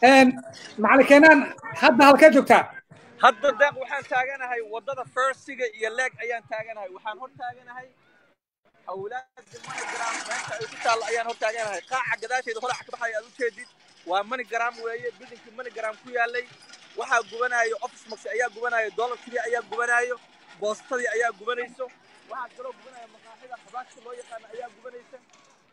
Macallin Keenaan, hadda halkee joogtaa? Hadda, Deeq, waxaan taaganahay waddada Firstiga iyo Leeg ayaan taaganahay. Waxaan hor taaganahay xawlaadda MoneyGram, meesha ay ku taalla ayaan hor taaganahay. Qaaca gadaasheeda holac ka baxaya aad ujeedid waa MoneyGram weeye, buildingkii MoneyGram ku yaalay. Waxaa gubanaayo Office Max ayaa gubanaayo, Dollar Tree ayaa gubanaayo, boostadii ayaa gubanayso. Waxaa kaloo gubanaya maqaaxida xabaashka loo yaqaano ayaa gubanaysa.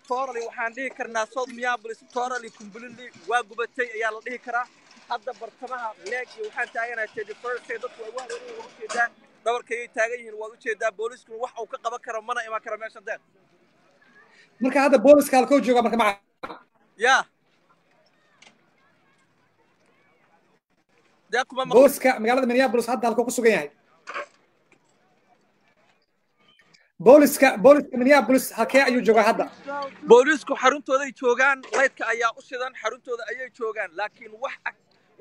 Totally waxaan dhihi karnaa South Minneapolis totally, completely waa gubatay ayaa la dhihi karaa. Hadda bartamaha Leeg iyo waxaan taaganahay 31st. Dadku waa ugu waa ujeedaa, dhabarkaygay taagan yihiin, waad ujeedaa. Booliiskuna wax uu ka qaban karo mana iman karo meeshan, Deeq. Marka hadda booliska halkoo jooga marka, maca? Ya, Deeq, kuma maqlo. Booliska magaalada Minneapolis hadda halkoo ku sugan yahay? Booliska Minneapolis halkee ayuu joogaa hadda? Booliisku xaruntooday joogaan, laydka ayaa u shidan, xaruntooda ayay joogaan, laakiin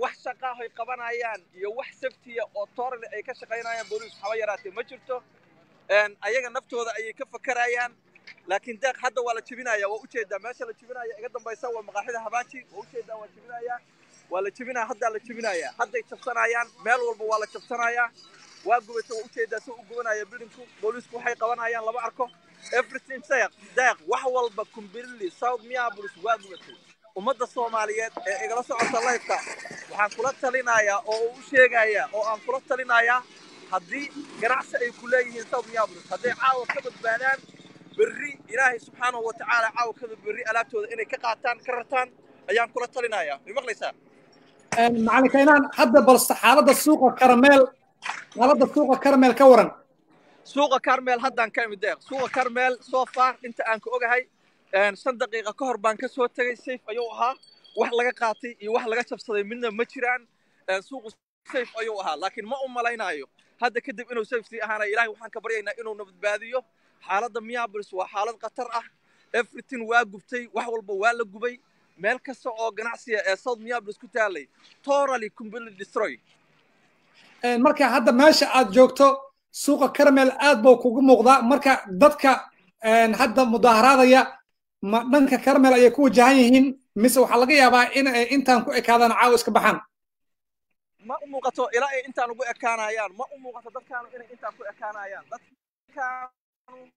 wax shaqaahoy qabanayaan iyo wax safety ah oo totally ay ka shaqaynayaan booliisku haba yaraatee ma jirto. Ayaga naftooda ayay ka fakarayaan. Laakiin, Deeq, hadda waa la jebinaya, waa ujeedaa meesha la jebinaya. Iga dambaysa waa maqaaxida Habaaji, waa ujeedaa, waa jebinaya, waa la jebinaya, haddaa la jebinaya, hadday jabsanayaan. Meel walba waa la jabsanayaa. Waa gubata, waa ujeedaa si u gubanaya buildingku. Booliisku waxay qabanayaan lama arko. Everything, Deeq, Deeq, wax walba completely South Minneapolis waa gubatay. Ummadda Soomaaliyeed ee igala socota liveka waxaan kula talinayaa oo u sheegayaa oo aan kula talinayaa, haddii ganacsi ay ku leeyihiin South Minneapolis, hadday caawa ka badbaadaan, berri Ilaahay subxaanahu wa tacaala caawa kada berri alaabtooda inay ka qaataan, ka rartaan ayaan kula talinayaa. May maqlaysaa? Macallin Kaynaan, hadda balse xaaladda suuqa Karmel, xaaladda suuqa Karmel ka waran. Suuqa Carmel haddaan ka imid, Deeq. Suuqa Carmel so far inta aan ka ogahay, 5 daqiiqa ka hor baan ka soo tegay, safe ayuu ahaa. Wax laga qaatay iyo wax laga jabsaday midna ma jiraan. Suuqu safe ayuu ahaa, laakiin ma u malaynayo hadda kadib inuu safe sii ahaanayo. Ilahay waxaan ka baryaynaa inuu na badbaadiyo. Xaaladda Minneapolis waa xaalad khatar ah. Everything waa gubtay, wax walba waa la gubay. Meel kasta oo ganacsiya ee South Minneapolis ku taalay totally, completely destroy. Marka hadda meesha aad joogto suuqa Karmel aad buu kugu muuqdaa. Marka dadka hadda mudaaharaadaya ma dhanka Karmel ayay ku wajahan yihiin, mise waxaa laga yaabaa in ay intaan ku ekaadaan, caawa iska baxaan? Ma u muuqato ilaa ay intaan ugu ekaanayaan. Ma u muuqato dadkaanu inay intaan ku ekaanayaan. Dadkaanu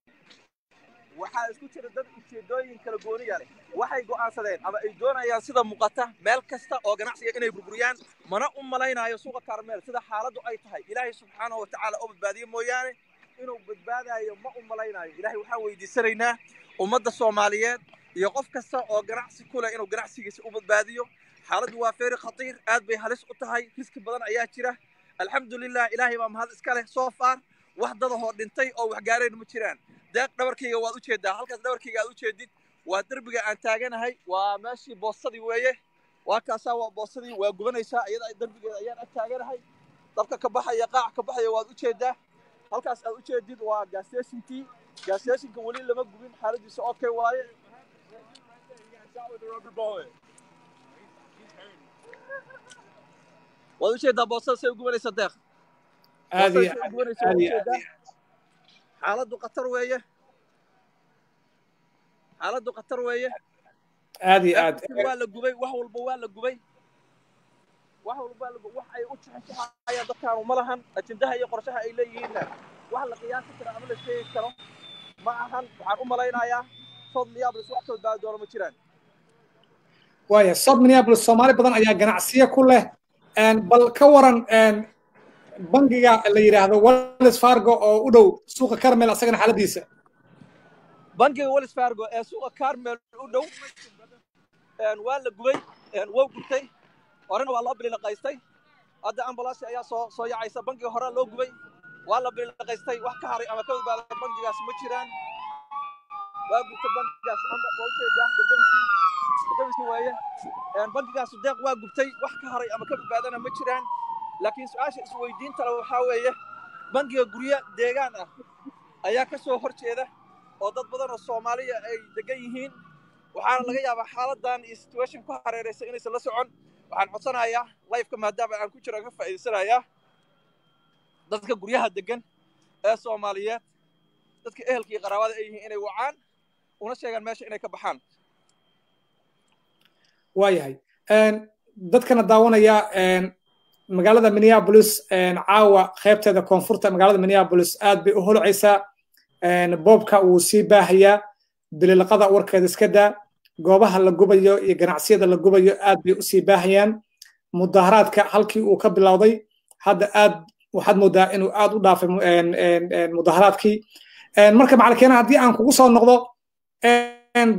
waxaa isku jira dad ujeedooyin kala gooniya leh. Waxay go'aansadeen ama ay doonayaan, sida muuqata, meel kasta oo ganacsiga inay burburiyaan. Mana u malaynayo suuqa Karmeel sida xaaladdu ay tahay, Ilaahay subxaanahu wa tacaala oo badbaadiye mooyaane inuu badbaadayo ma u malaynayo. Ilaahay waxaan weydiisanaynaa ummadda Soomaaliyeed iyo qof kasta oo ganacsi ku leh inuu ganacsigiisa u badbaadiyo. Xaaladdu waa very khatiir, aad bay halis u tahay, risk badan ayaa jira. Alxamdulilah, Ilaahay baa mahad iska leh. So far wax dadahoo dhintay oo wax gaareen ma jiraan. Deeq, dhabarkayga waad ujeedaa, halkaas dhabarkayga aad ujeedid waa derbiga aan taaganahay, waa meeshii boostadii weeye. Waa kaasaa, waa boostadii, waa gubanaysaa iyada. Derbigeeda ayaan ag taaganahay. Dabka ka baxaya, qaac ka baxaya waad ujeedaa. Halkaas aad ujeedid waa gas stationkii. Gas stationka weli lama gubin, xaaladiisa okay waaye. Shot with a rubber bullet. Waad ujeedaa boostada say u gubanaysa, Deeq. Aad Boostada iyo say u aad gubanaysa waad aad iyo aad. ujeedaa. Xaaladdu khatar weeye, xaaladdu khatar weeye. Aad iyo aad. Everything waa la gubay, wax walba waa la gubay, wax walba waa la gubay. Wax ay u jexjaxayaan dadkaanu ma lahan. Ajendaha iyo qorshaha ay leeyihiinna wax la qiyaasi karo ama la sheegi karo ma ahan. Waxaan u malaynayaa South Minneapolis wax ka badbaadi doono ma jiraan. Waaya, South Minneapolis Soomaali badan ayaa ganacsiyo ku leh. Bal ka waran bangiga la yidhaahdo Wells Fargo oo u dhow suuqa Carmel, asagana xaaladiisa? Bangiga Wells Fargo ee suuqa Carmel u dhow waa la gubay, wou gubtay, horena waa loo bililiqaystay. Hadda ambalaasi ayaa soo yacaysa. Bangiga hore loo gubay, waa la bililiqaystay. Wax ka haray ama ka badbaaday bangigaas ma jiraan, waa gubtay bangigaas. Waa ujeedaa dabdamiskii, dabdamiskii waaye. Bangigaas, Deeq, waa gubtay, wax ka haray ama ka badbaadana ma jiraan. Laakiin su-aasha isweydiinta le waxaa weeye, bangiga guryo deegaan ah ayaa ka soo hor jeeda oo dad badan oo Soomaaliya ay degan yihiin. Waxaana laga yaabaa xaaladan iyo situation ku hareeraysa inaysan la socon. Waxaan codsanayaa, liveka maadaama aan ku jiro ka faa'iidaysanayaa, dadka guryaha degan ee Soomaaliyeed, dadka ehelka iyo qaraabada ay yihiin, inay wacaan una sheegaan meesha inay ka baxaan. Waayahay. Dadkana daawanaya, magaalada Minneapolis caawa qaybteeda koonfurta magaalada Minneapolis aad bay u holcaysaa. Boobka wuu sii baahayaa, bililiqada warkeeda iska daa, goobaha la gubayo iyo ganacsiyada la gubayo aad bay usii baahayaan. Mudaharaadka halkii uu ka bilowday hadda aad waxaad moodaa inuu aad u dhaafay mudaharaadkii. Marka macalkeena, haddii aan kugu soo noqdo,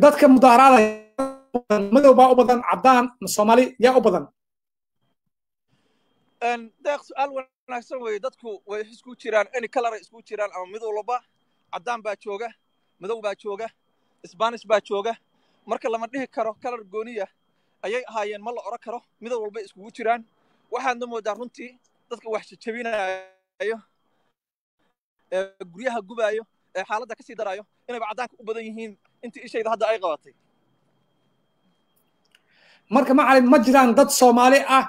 dadka mudaharaada madow baa u badan, caddaan, Soomaali, yaa u badan? Deeq, su-aal wanaagsan weeye. Dadku way isku jiraan, any color ay isku jiraan ama mid walba. Caddaan baa jooga, madow baa jooga, Spanish baa jooga. Marka lama dhihi karo color gooniya ayay ahaayeen, ma la odhan karo. Midab walbay iskugu jiraan. Waxaadna moodaa runtii dadka wax jajabinayo ee guryaha gubaayo ee xaaladda kasii daraayo inayba caddaanka u badan yihiin, intii ishayda hadda ay qabatay. Marka macalin, ma jiraan dad Soomaali ah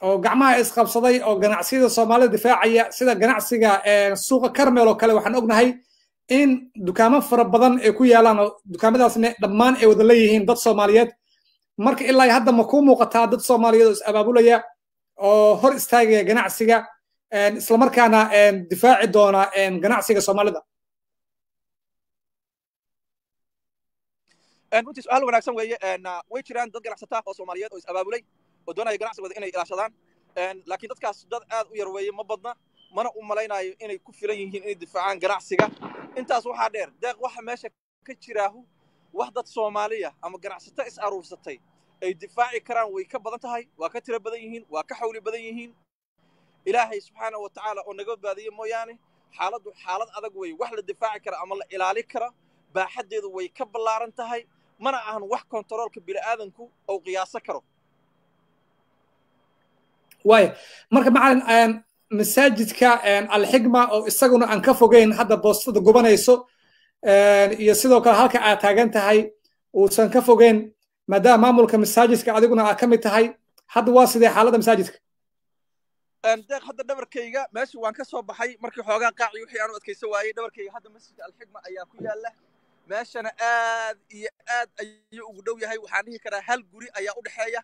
oo gacmaha isqabsaday oo ganacsiyada Soomaalida difaacaya, sida ganacsiga suuqa Karmel oo kale? Waxaan ognahay in dukaamo fara badan ay ku yaalaan oo dukaamadaasna dhammaan ay wada leeyihiin dad Soomaaliyeed. Marka ilaa hadda ma kuu muuqataa dad Soomaaliyeed oo is abaabulaya oo hor istaagaya ganacsiga, islamarkaana difaaci doona ganacsiga Soomaalida? Runtii su-aal wanaagsan weeye. Way jiraan dad ganacsata oo Soomaaliyeed oo is abaabulay oo doonaya ganacsigooda inay ilaashadaan, laakiin dadkaas dad aad u yar weeye, ma badna, mana u malaynayo inay ku filan yihiin inay difaacaan ganacsiga. Intaas waxaa dheer, Deeq, waxa meesha ka jiraahu wax dad Soomaaliya ama ganacsato is aruursatay ay difaaci karaan way ka badan tahay, waa ka tiro badan yihiin, waa ka xawli badan yihiin. Ilaahay subxaana wa tacaala oo naga badbaadiye mooyaane, xaaladdu xaalad adag wey. Wax la difaaci kara ama la ilaali kara baaxaddeedu way ka ballaaran tahay, mana ahan wax kontaroolka bini'aadanku uu qiyaaso karo. Waaya, marka macalin, masaajidka Alxigma oo isaguna aan ka fogeyn hadda boostada gubanayso iyo sidoo kale halka aad taagan tahay uusan ka fogeyn, maadaama maamulka masaajidka adiguna aad ka mid tahay, hadda waa sidee xaaladda masaajidka? Deeq, hadda dhabarkayga meesha waan ka soo baxay markii xoogaa qaaci wixii aanu adkaysan waayey. Dhabarkayga hadda masjidka Alxigma ayaa ku yaala, meeshana aad iyo aad ayuu ugu dhow yahay. Waxaan dhihi karaa hal guri ayaa u dhexeeya.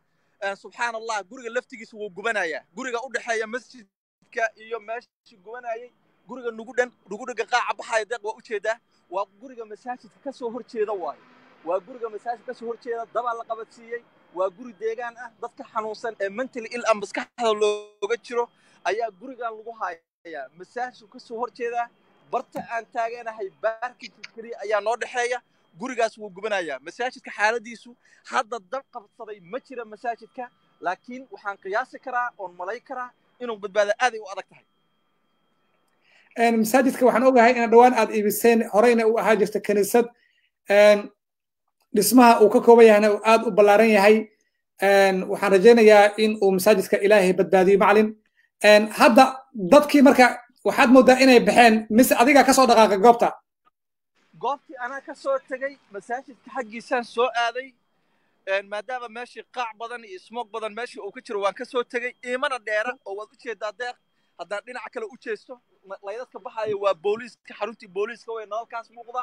Subxaan Allah, guriga laftigiisa wuu gubanayaa. Guriga u dhexeeya masjidka iyo meeshii gubanayay, guriga nugu dhan nugu dhega qaaca baxaya, Deeq, waa ujeedaa, waa guriga masaajidka ka soo horjeeda waayo. Waa guriga masaajidka ka soo horjeeda, dabaa la qabadsiiyey. Waa guri deegaan ah. Dadka xanuunsan ee mentally ill ama maskaxda looga jiro ayaa gurigan lagu hayaa. Masaajidku ka soo horjeedaa, barta aan taaganahay parking-ka keliya ayaa noo dhexeeya. Gurigaas wuu gubanayaa. Masaajidka xaaladiisu hadda dab qabsaday ma jira masaajidka, laakiin waxaan qiyaasi karaa oon malay karaa inuu badbaado aaday u adag tahay. Masaajidka waxaan ogahay in dhowaan aad iibiseen, horeyna uu ahaa jirta kaniisad. Dhismaha uu ka kooban yahayna uu aad u ballaaran yahay. Waxaan rajaynayaa in uu masaajidka Ilaahay badbaadiyo. Macalin, hadda dadkii marka waxaad moodaa inay baxeen, mise adigaa kasoo dhaqaaqay goobta? Goobtii anaa ka soo tegey, masaajidka xaggiisaan soo aaday, maadaama meeshii qaac badan iyo smoke badan meeshii uu ka jiro. Waan ka soo tegey, iimana dheera oo waad u jeedaa, Deeq. Haddaan dhinaca kale u jeesto, laydadka baxaya waa booliiska, xaruntii booliiska way nalalkaas muuqda.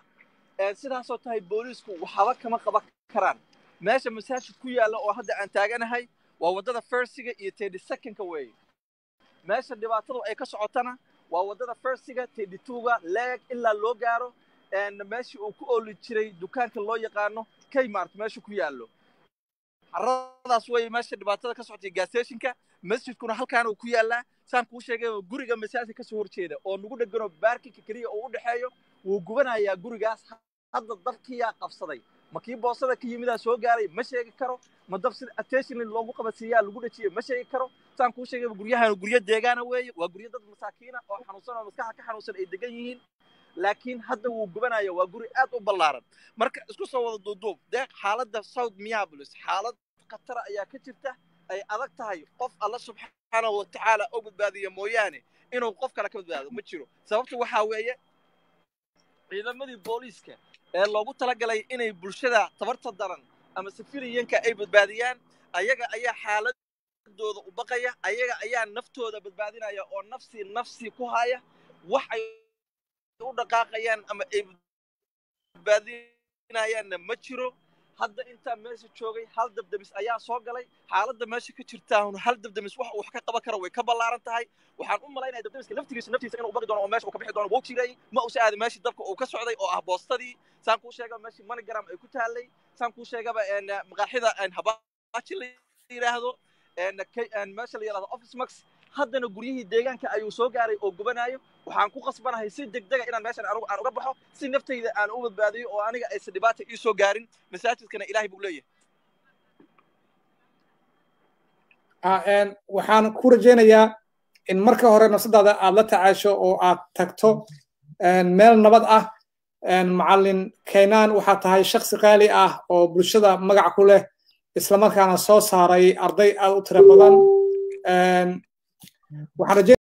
Sidaasoo tahay booliisku waxba kama qaban karaan. Meesha masaajid ku yaalla oo hadda aan taaganahay waa waddada First-iga iyo 32nd-ka weeye. Meesha dhibaatadu ay ka socotana waa waddada First-iga, 32-ga leeg ilaa loo gaaro meeshii uu ku ooli jiray dukaanka loo yaqaano Kmart meesha ku yaallo. Carradaas wey meesha dhibaatada ka socotay, gas station-ka. Masjidkuna halkaan uu ku yaallaa, saan kuu sheegay, guriga masaajidka kasoo horjeeda oo nagu dhegano, parking-ka keliya oo u dhexeeyo. Wuu gubanayaa gurigaas. Hadda dabkiyaa qabsaday, ma kii boosada ka yimidaa soo gaaray? Ma sheegi karo. Ma dab sida attention loogu qabadsiiyaa lagu dhajiyey? Ma sheegi karo. Saan kuu sheegay, guryahan guryo deegaana weeye, waa guryo dad masaakiina oo xanuunsan oo maskaxda ka xanuunsan ay degan yihiin, laakiin hadda wuu gubanaya. Waa guri aad u ballaaran. Marka isku soo wada duuduub, Deeq, xaaladda South Minneapolis xaalad khatara ayaa ka jirta, ay adag tahay qof Alla subxaanahu wa tacaala oo badbaadiya mooyaane inuu qof kale ka badbaado ma jiro. Sababtu waxaa weeye ciidamadii booliiska ee loogu talagalay inay bulshada tabarta daran ama civilian-ka ay badbaadiyaan, ayaga ayaa xaaladooda u baqaya, ayaga ayaa naftooda badbaadinaya oo nafsi nafsi ku haya. Wax ay u dhaqaaqayaan ama ay badbaadinayaanna ma jiro. Hadda intaan meesha joogay hal dabdamis ayaa soo galay. Xaaladda meesha ka jirtaan hal dabdamis wax uu wax ka qaban karo way ka ballaaran tahay. Waxaan u malaynaya dabdamiska laftigiisa naftiisa inuu baqi doono oo meesha uu ka bixi doono. Wuu jiray, ma uusa aadin meeshii dabka uu ka socday oo ah boostadii saan kuu sheegaba, meeshii MoneyGram ay ku taallay, saan kuu sheegaba, maqaaxida Habaaji la yidhaahdo, meesha la yidhahdo Office Max. Haddana guryihii deegaanka ayuu soo gaaray oo gubanayo. Waxaan ku qasbanahay si degdega inaan meeshan anigu aan uga baxo si naftayda aan u badbaadiyo oo aniga aysan dhibaata ii soo gaarin. Masaajidkana Ilaahay buu leeyahay. Waxaan ku rajaynayaa in marka hore nafsadaada aad la tacaasho oo aad tagto meel nabad ah. Macallin Kaynaan, waxaa tahay shaksi qaali ah oo bulshada magac ku leh, islamarkaana soo saaray arday aad u tiro badan. Waxaan rajay